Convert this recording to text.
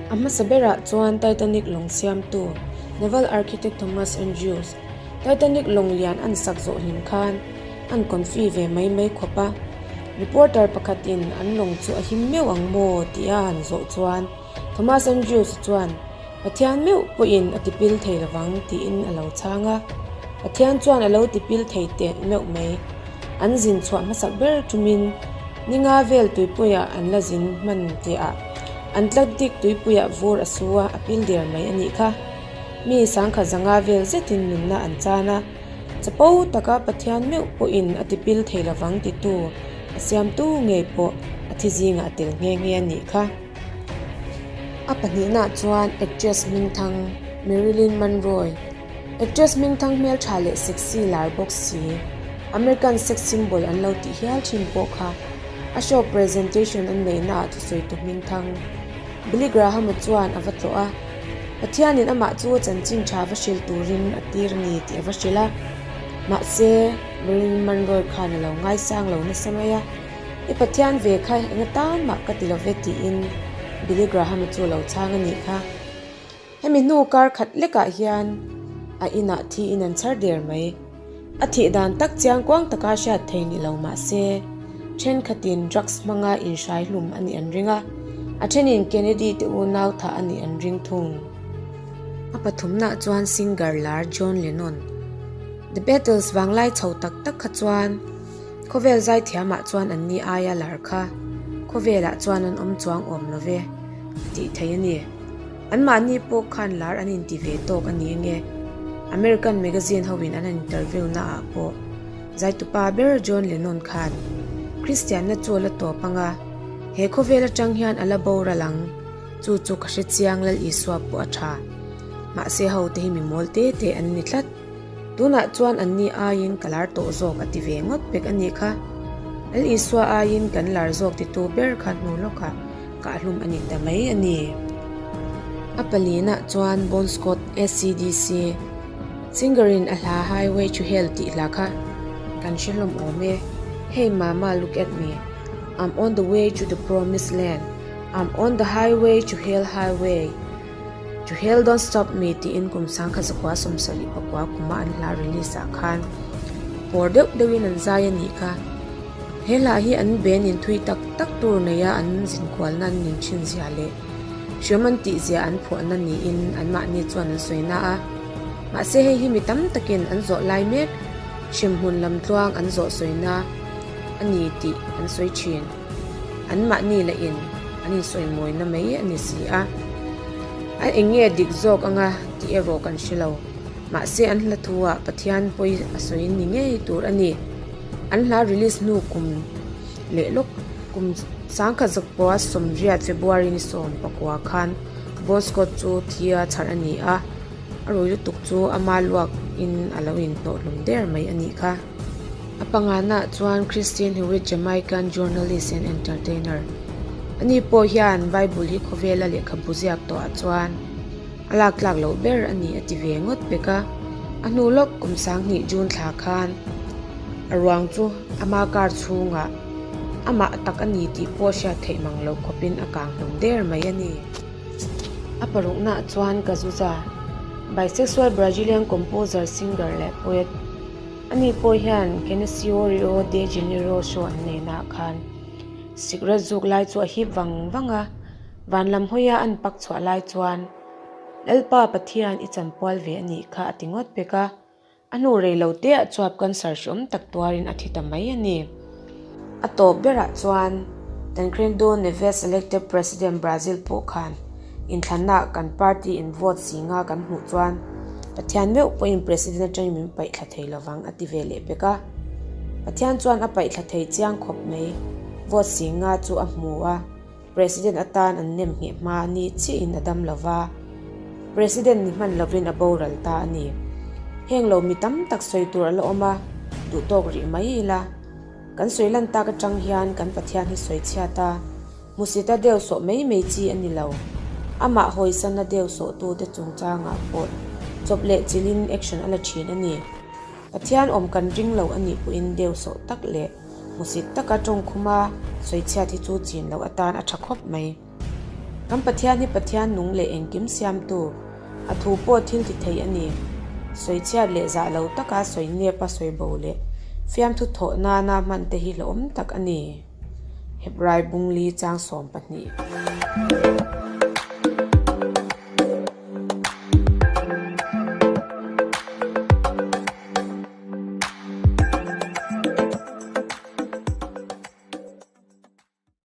A hmasa berah chuan Titanic lawng siamtu Naval Architect Thomas Andrews, Titanic lawng lian an sak zawh hlim khan an confi ve mai mai khawp a. Reporter pakhatin an lawng chu a him meuh ang maw tia han zawh chuan Thomas Andrews chuan Pathian meuh pawhin a tipil thei lovang tiin a lo chhang a. Pathian chuan a lo tipil thei teh meuh mai. An zin chhuah hmasak ber tumin ninga vel tuipuiah an la zin hman tihah Atlantic tuipuiah vur a su a, a pil der mai a nih kha. Mi sangkhat zanga vel zetin nunna an chan a, chapo taka Pathian meuh pawhin a tipil thei lovang titu a siamtu ngei pawh a thi zingah a tel nghe nghe a nih kha. A pahnihnaah chuan actress hmingthang Marilyn Monroe, actress hmingthang hmeltha leh sexy lar bawk si, American sex symbol an lo tih hial thin pawh kha a show presentation an neihnaah thusawitu hmingthang Billy Graham-a chuan a va tlawh a, Pathianin amah chu chanchin tha va hrilh turin a tir a ni tih a va hrilh a, mahse Marilyn Monroe khan a lo ngaisang lo nasa mai a. I Pathian ve kha enga tan mah ka ti lo ve tiin Billy Graham-a chu a lo chhang a nih kha. Hemi hnu kar khat lekah hian a inah thiin an chhar der mai. A thih dan tak chiang kuang taka hriat thei ni lo mah se, thenkhatin drugs hmanga inhrai hlum a nih an ring a, a thenin Kennedy te unau thah a nih an ring thung. A pathumnaah chuan singer lar John Lennon, The Beatles vanglai chho tak tak kha chuan, Khawvel zaithiamah chuan an ni aia lar kha khawvelah chuan an awm chuang awm lo ve a tih theih a ni. Anmahni pawh khan lar an inti ve tawk a ni nge? American magazine hoin an interview naah pawh zaitupa ber John Lennon khan Kristianna chu a la tawp anga he khawvel atang hian a la boral ang, chu chu ka hre chiang Lal Isua pawh a tha. Mahse hote hi mi mawl te te an ni tlat. Tunah chuan anni aiin ka lar tawh zawk a ti ve ngawt pek a nih kha. Lal Isua aiin kan lar zawk titu ber kha hnu lawkah kahhlum a ni ta mai a ni. A palinah chuan Bon Scott, ACDC, singer-in a hla Highway to Hell tih hla kha kan hre hlawm awm e. Hey mama look at me, I'm on the way to the promised land, I'm on the highway to hell highway. To Hell Don't Stop Me tiin kum sangkhat zakua 74 kuma an hla release ah khan pawr deuh deuhin an zai a nih kha. He hla hi an band in thui tak tak tur neia an zinkualna an nin thin zia leh hriam an tih zia an phuahna niin anmahni chuan an sawi na a. Mahse hei hi mi tam takin an zawh lai mek hremhmun lamtluang an zawh sawina a ni tih an sawi thin. Anmahni lah in an insawimawina mai a ni si a. A eng nge dik zawk anga tih erawh kan hre lo. Mahse an hla thu ah Pathian pawi a sawi ni ngei tur a ni. An hla release hnu kum leh lawk kum sangkhat zakpawha 80 February ni 19 khan Bon Scott chu thia chharh a ni a, a rui lutuk chu ama luak in a lo inhnawh hlum der mai a nih kha. A pangana chuan Christine Hewitt Jamaican journalist and entertainer. Ani pawh hian Bible hi khawvela lehkhabu ziak tawhah chuan a lak tlak loh ber a ni a ti ve ngawt pek a. A hnu lawk kum 2000 June thla khan a ruang chu ama car chhungah amah tak a ni tih pawh hriat theih mang loh khawpin a kang hlum der mai a ni. A paruknaah chuan Cazuza, bisexual Brazilian composer, singer leh poet, Ani pawh hian Kenesio Rio de Janeiro show an neihnaah khan sikret zuk lai chu a hip vang vang a, van lam hawia an pak chhuah lai chuan Lalpa Pathian i chanpual ve a nih kha a ti ngawt pek a, a hnu rei lo teah chuap cancer hreawm tak tuarin a thi ta mai a ni. A tawp berah chuan Tancredo Neves elected President Brazil pawh khan Inthlanna kan party in vote si nga kan hmuh chuan Pathian meuh pawhin President atangin min paih thla thei lovang a ti ve leh pek a. Pathian chuan a paih thla thei chiang khawp mai. Vote si nga chu a hmu a, President atan an nem ngheh hma a ni chiahin a dam lova, President ni hman lovin a boral ta a ni. Heng lo mi tam tak sawi tur a la awm a, duhtawk rih mai ila. Kan sawi lan tak atang hian kan Pathian hi sawi chhiat a. Hmusita deuh sawh mai mai chi a ni lo. Amah hawisana deuh sawhtute chungchangah pawh chawp leh chilhin action a la thin a ni. Pathian awm kan ring lo a nih pawhin deuh sawh tak leh hmusit taka tawngkhuma sawichhiat hi chu chin loh atan a tha khawp mai. Kan Pathian hi Pathian nung leh engkim siamtu, a thu pawh thil ti thei a ni. Sawichhiat leh zah lo taka sawi nep a sawi bo leh fiamthu thawh nana hman te hi hlauhawm tak a ni. Hebrai Bungli chang 12.